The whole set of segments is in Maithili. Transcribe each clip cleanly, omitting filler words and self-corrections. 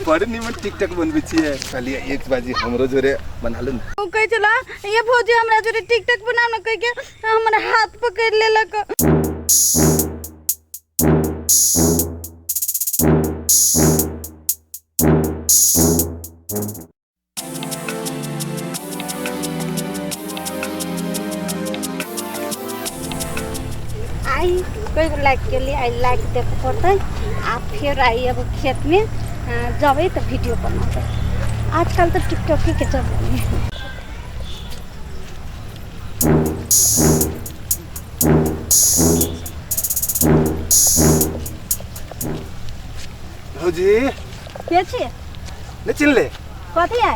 बड़ निमन टिकटक बनबै छियै। कहलियै एक बाजी हमरो जोरे बना लू ने। ओ कहै छला ये भौजी हमरा जोरे टिकटक बनाउ ने कहि के हमर हाथ पकड़ि लेलक। आई कई गो लाइक के लिए आई लाइक देखे पड़तै आ फेर आई एगो खेतमे जबै तऽ वीडियो बनबै। आजकल तऽ टिकटॉके के जमाना है। भौजी के छियै? नहि चिन्हले? कथी है?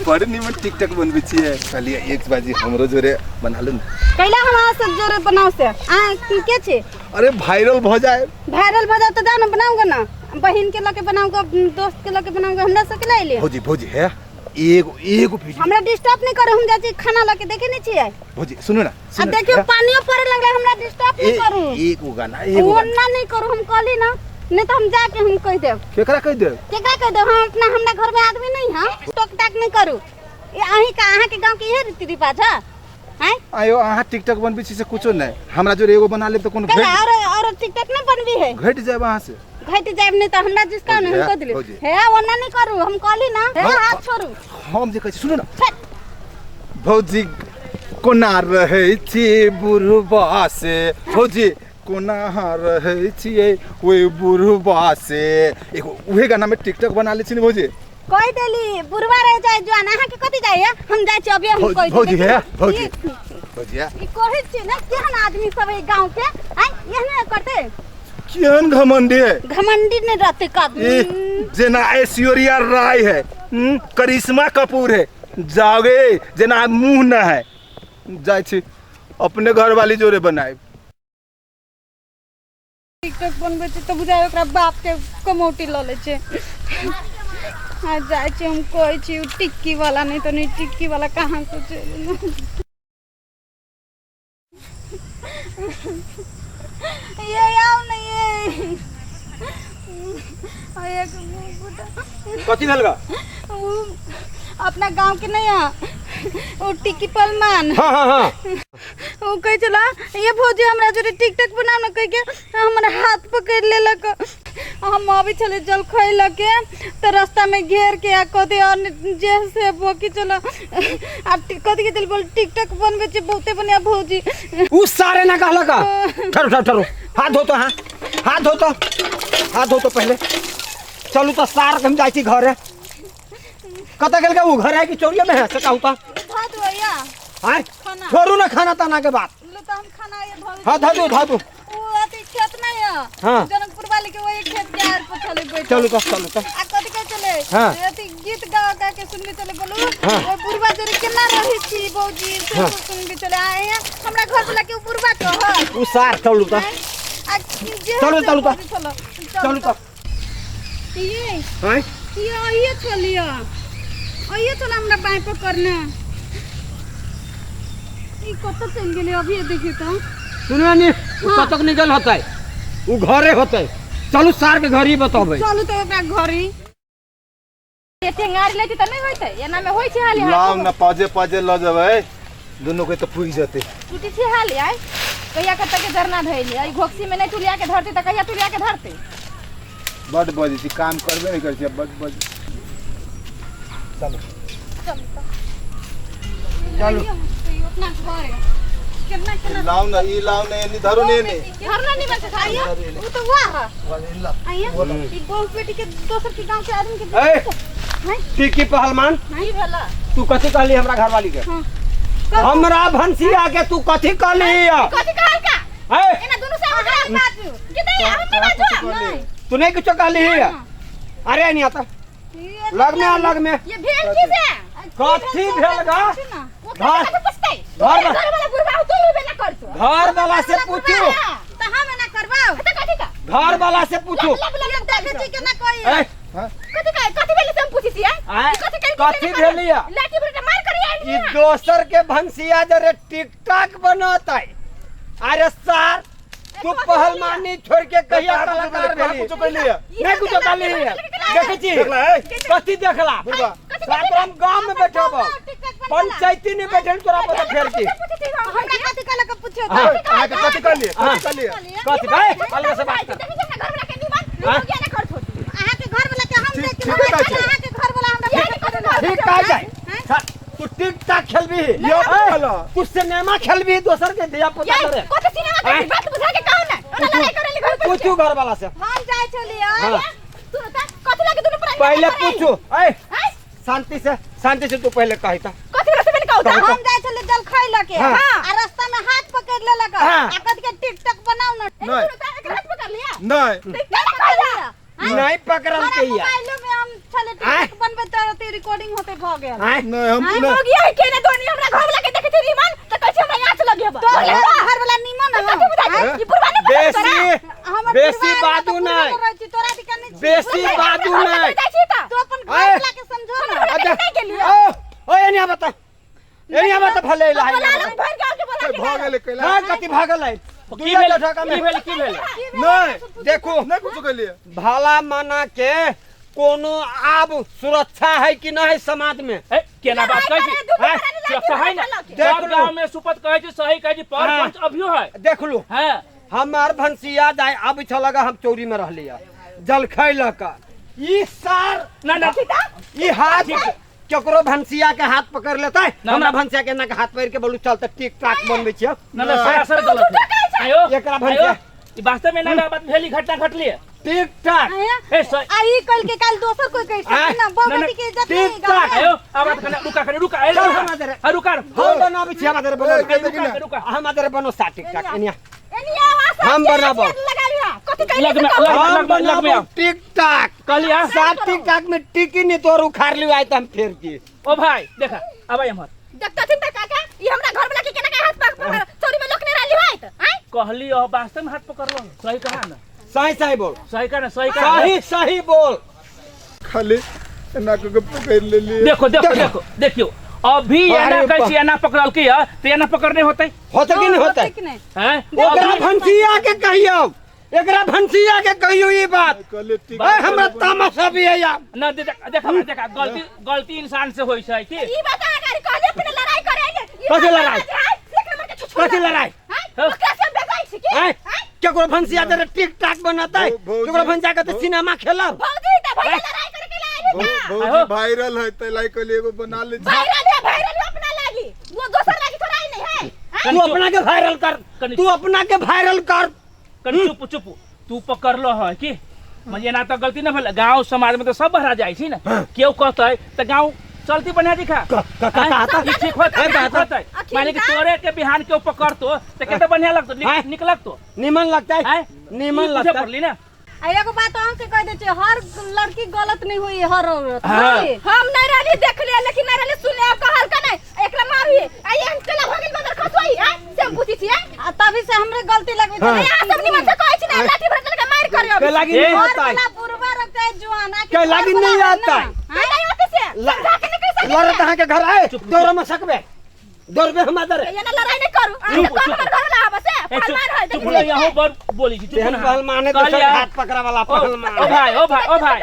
बड़ निमन टिकटक बनबै छियै। कहलियै एक बाजी हमरो जोरे बना लू ने। कैला हम अहाँ से जोरे बनाउ से? अहाँ के छी? अरे वायरल भऽ जाए। वायरल भऽ जाए तऽ जाउ ने बनाउ ने, बहिन के लके बनाउ, दोस्त के लके बनाउ, हमरा सबके लए एलियै। भौजी भौजी हे एगो एगो वीडियो हमरा डिस्टर्ब नहीं करू, हम जाइ छी खाना लके, देखे नहीं छियै? भौजी सुनू ना, आ सुनू ना, देखियो पानियो पड़े लगलै, हमरा डिस्टर्ब नहीं करू। एगो गाना, एगो गाना ओना नहीं करू, हम कहली ना, नहीं तो हम जाके हम कह देब। केकरा कह देब? केकरा कह देब? हम अपना हमरा घर में आदमी नहीं है, टोक टाक नहीं करू। ये अहीं का अहाँ के गांव के इहे रीति रिवाज है? हैं? आयो अहाँ टिकटक बनबै छी से कुछो नहीं, हमरा जोरे एगो बना लेब तऽ कोनो कैला और टिकटक नहीं बनबी है? घटि जायब अहाँ से। घटि जायब नहीं तो हमरा जिसका नहीं हम कह दिली। भौजी। हे ओना नहीं करू, हम कहली ना, हे हाँ। हाथ छोड़ू। हम जे कहै छी सुनू ना। छट। भौजी कोना रहै छी बुढ़बा से, भौजी कोना अहाँ रहै छियै ओहि बुढ़बा से, एगो उहे गाना में टिकटक बना लै छी ने भौजी। कह देली बुढ़वा रह जाए जवान, अहाँ के कथी जाइए? हम जाइ छी अभी, हम कह भौजी देली। हे भौजी भौजी हे। ई कहै छी ना केहन आदमी सब है गांव के, आँय एहने करते? केहन घमंडी है? घमंडी नहीं रहते का ई जेना ऐश्वर्या राय है, करिश्मा कपूर है, जाओगे जेना मुंह न है, जाइ छी अपने घर वाली जोरे बनाए। टिकटक बनबै छै तऽ बुझाइ ओकरा बाप के कमौटी लऽ लै छै। आ जाइ छी हम कहै छी ओ टिक्की वाला नहीं तऽ नहीं टिक्की वाला कहाँ से चलि ये आउ ने ये आ एक मुँह फुटा। कथी भेल गा? उ अपना गांव के नहीं है ओ टिक्की पलमान। हाँ हाँ हाँ। ओ कहै छला ये भौजी हमरा जोरे टिकटक बनाउ ने कहि के हमर हाथ पकड़ि लेलक। हम अबै छलै जलखै लऽ के तऽ रास्ता में घेर के आ कथी और जे से बकी छला आ कथी के दिल बोल टिकटक बनबै छै बहुते बढ़िया भौजी। उ सारे ना कहलक। ठहरो ठहरो ठहरो, हाथ धो तो, हाँ हाथ धो तो, हाथ धो तो पहले। चलू तो सार के हम जाइ छी घरे। कतऽ गेल उ घर है कि चौरिया में है से कहू तो? धो दो या। आय खाना। छोड़ू ना खाना ताना के बात। लो तो हम खाना ये धो। हाँ धो दो, धो दो। उ अथी खेत नहीं है। हाँ। जनकपुर वाले के वही खेत के आर पर चले बैठे। चलू तो, चलू तो। आ कथी कहै चले? हाँ। अथी गीत गा गा के सुनबे चले बोलू। हाँ। ओ बुढ़वा जरे केना रहै छी भौजी से हाँ। सब सुनबे चले। आए हैं हमरा घर वाला के उ बुढ़वा कहत। उ सार चलू तो। आँय? आ जे चलू, से चलू तो। भौजी चलो। चलू तो। ये। आँय? ये आइए चलिया। आइए चल हमरा बाएं पकड़ने। ई कतऽ चलि गेलै अभी देखियौ तऽ। सुनू नी, उ हाँ। कतक निकल होतै, उ घरे होतै। चलू सार के घर ही बतबै। चलू तऽ ओकरा घर ही। टेंगारी लेती तऽ नहि होइतै, एना मे होइ छै हाली हाली। लाउ ने पाजे पाजे लऽ जेबै, दुनू के तऽ पुगि जेतै। टूटी छै हाली आइ कहिया कतऽ के जरना धैली, एहि घोकसी मे नहि तुलिया के धरतै तऽ कहिया तुलिया के धरतै? बड बजै छी, काम करबे नहि करै छी, बड बजै। चलू चलू। अपना घर है। केना केना लाउ ने, ई लाउ ने, एनी धरू ने एनी। धरना नहीं बन सकता। आइए, उ तो वाह है। आइए, ई बहू बेटी के दोसर के गांव के आदमी के ए, हैं? टिकी पहलवान, की भेला? तू कथी कहली हमरा घरवाली के? हाँ। हमरा भनसिया के तू कथी कहली? कथी कहल का? ए, एना दुनू से हमरा बाजू। कि नहीं, हम नहीं बाजू। नहीं। तू नहीं कुछो कहली? अरे नहीं आता। ये लग में आ, लग में। ये भेल की से? कथी भेल गा? ना। वो घर- कथी पूछतै? घर घर वाला बुढ़वा हो, तू होबे ना करतो। घर वाला से पूछू। तो हम ना करवाओ। तो कथी का? घर वाला से पूछू। लब लब लब देखै छी केना कही। ए, कथी का? कथी भेल से हम पूछै छियै? आँय? कथी कहि कथी भेल या? लाठी बुढ़ा मार करी आइल ई दोसर के भनसिया जरे टिकटॉक बनतै। अरे सार, तू पहलवानी छोड़ के कहिया कलाकार भेली? कुछो कहलिए? नहीं कुछो कहली है। देखै छी देखला है? कथी देखला? बुढ़बा। सातराम गांव में बैठब, पंचायती नहीं बैठल तोरा पता फेर की। हमरा कथी कहलक पूछियो? हाँ। अहाँके कथी कहलिए? हाँ। कथी कहलिए? कथी भाई अलग से बात कर। अहाँ के घर वाला के हम ठीक- देख के ठीके कहै छै। अहाँ के घर वाला हमरा ठीक कह जाए। तू टिक टाक खेलबी, यो कहला। तू सिनेमा खेलबी दोसर के धिया पुता करे। पूछू घर वाला से। हम जाइ छलियै। हाँ। पहले पूछू। ऐ शांति से, शांति से तू पहले कही ता। हम जाइ छलियै जल खाइ लके। हाँ। आ रास्ता में हाथ पकड़ लेलक। हाँ। आ कथी के टिकटॉक बनाउ न। नहीं। नहीं। नहीं पकड़ल के या। मोबाइलो में हम छले आँय? टिकटॉक बनबे त अथी रिकॉर्डिंग होते भ गेल। आँय? नहीं, हम नहीं। तोहर घर वाला निमन है। बेसी हमर बेसी परिवार में बादू तऽ नहीं। पूरे रहै छी, तोरा दिक्कत नहीं छी। बेसी बादू नहीं। तू अपन घर आँय? वाला के समझो ना। अच्छा, ओ ओ एनिया बता, एनिया बता भले ला। भऽ गेलै कैला। हां कति भागल है? की दुइया भेल? टका में की भेल? की भेल? नहीं। देखो नहीं कुछो कहलिए। भला मना के कोनो आब सुरक्षा है कि नहीं समाज में? ए, केना बात कहै छी? हैं? सुरक्षा है ना? देख सब लो। गांव में सुपत कहै छी, सही कहै छी, पर हाँ। पंच अभियो है। देख लो। हाँ। हमार भंसिया जाए अब लगा हम चोरी में रहली है जलखै लक ई सार ना ना ई हाथ केकरो भंसिया के हाथ पकड़ लेता है। ना, हमरा ना। भंसिया के ना के हाथ पकड़ के बोलू चल त टिक टाक बनबै छियै। ना ना सरासर गलत है। आयो एकरा भंसिया। आयो, ई वास्तव में ना ना बात भेली, घटना घटली है। टिक टाक। ए सही। आ ई कल के काल दोसर कोई कहि आँय? सकै ना, ना, बहु ना, बेटी के इज्जत नहीं ठीक गाँव ठाक। में। आयो आवाज कने रुका, कने रुका, ए चल रुका। हम इधर। हाँ, रुका। हम बनाबै छी, हम इधर बनो। ए, रुका, रुका। हम इधर बनो सा टिक टाक एनिया। हम बनाबो। लग में लग हम लग में लग में बनाबो आओ। टिक टाक। कहलिया सात टिक टाक में टिकी नहीं तोर उखाड़ लियो आय त हम फेर की। ओ भाई देखा अब आई हमर। कहली ओ वास्तव में हाथ पकड़लो, सही कहा ना? सही सही बोल। सही कहा ना? सही कहा ना? सही सही बोल। खाली एना कऽ के पकड़ि लेलिए। देखो देखो देखो। देखो देखियो अभी अरे एना कहै बा- छी, एना पकड़ल की है त एना पकड़ने होतै। होतै कि नहीं होतै? होतै कि नहीं? हैं? ओकरा भंसिया के कहियो, एकरा भंसिया के कहियो ई बात। कहलिए टिक ए हमरा तामस अभी है यार। ना देखा देखा गलती गलती इंसान से होई छै की। कथी लड़ाई? कथी लड़ाई? हैं? केकरो भंसिया दे टिक टाक बनतै, भौजी- केकरो भंसिया के त सिनेमा खेलब। भौजी वायरल है तै लाई कहलिए एगो बना ले छी। तू अपना के वायरल कर, कनि- तू अपना के वायरल कर। कनि चुप चुप, तू पकड़लो है की मने एना त गलती न भेल। गांव समाज में तो सब बहरा जाइ छी ना, केओ कहतै त गांव चलती बढ़िया दिखा। क- क- कहता? ई ठीक होतै, ए, ठीक कहता? होतै। माने कि तोरे के बिहान केओ पकड़तो त केते बढ़िया लगतो, आँय? निक लगतो। निमन लगता है, आँय? निमन ई बुझे लगता है। पड़ली ना। आ एगो बात अहाँ के कह दै छी, हर लड़की गलत नहीं हुई, हर औरत। हाँ। हुई। हम नहीं रहली देख लिया, लेकिन नहीं रहली सुन लिया, कहल का नहीं एकरा मारी आ ये हम चला भगल बंदर खसोई आ से हम पूछी छी। आ तभी से हमरे गलती लगबे हाँ। छै। यहाँ सब निमन से कहै छी ना, लाठी भर के मार करियो। के लागी ए, नहीं घर आता है, वाला बुढ़वा रखता है जुआन, आ के के घर लागी वाला नहीं है आता ना। है। हाँ? नहीं होते से समझा के नहीं कह सकते। लड़त अहाँ के घर आए चुप, चुप। दौड़ में सकबे, दौड़बे हम इधर। ये ना लड़ाई नहीं करू, आ चुप, कौन चुप। हमर घर वाला आबे से ए, चुप, पहलवान है, चुप देखी ना, यहाँ पर बोली छी, चुप तेहन ना। पहलवान है, दोसर कहलिया, हाथ पकड़ा वाला ओ, पहलवान। ओ भाई, ओ भाई, ओ भाई।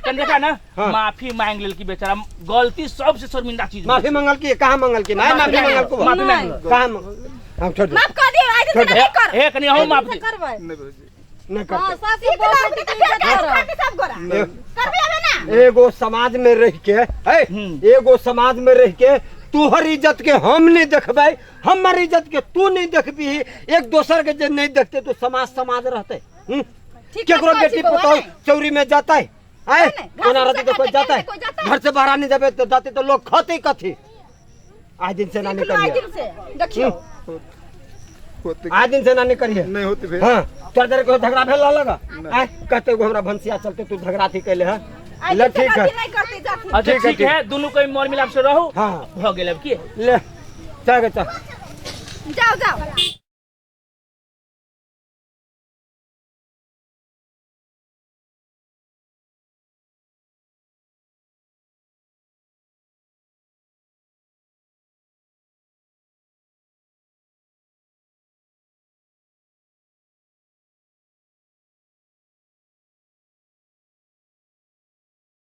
कन देखा ना, हाँ। माफी मांग लेल की बेचारा, गलती सबसे शर्मिंदा चीज। माफी मंगल की, कहाँ मंगल की? माफी माफी मंगल को। माफी मांगल। कहाँ मंगल? हम छोड़ दे। माफ कर दियो, आज से नहीं कर। ए, कनी अहूँ माफ दे। करबै। नहीं भौजी। नहीं हाँ, करते। सासु ठीक बहु लागत बेटी त के फेर इज्जत कर करब। खाती सब गोरा। करबे आबे ना। एगो समाज में रह के, है, एगो समाज में रह के तोहर इज्जत के हम नहीं देखबै, हमर इज्जत के तू नहीं देखबी, एक दोसर के जे नहीं देखते तो समाज समाज रहते। ठीक केकरो बात कहै बेटी छी बौआ, पुतोह नहीं। चौरी में जाता है, आए नहीं, घास ओना रहते फूस तो कोई काटे जाता है, कोई जाता है। घर से बाहर नहीं जाबे तो जाते तो लोग खाते कथी। आज दिन से ना सीख लो आज निकलिए, दिन से देखियो। होते आज दिन से ना निकलिए। नहीं होते भेल। हाँ, तोरा जरे कोई झगड़ा भेल लगा आए कहते एगो हमरा भंसिया चलते तू झगड़ा थी कैले है। आज ले दिन से ठीक है, गलती नहीं करती जाती। अच्छा ठीक है, ठीक है, दोनों कोई मोल मिलाप से रहो। हाँ। भ गेल अब की। ले चल चल जाओ जाओ।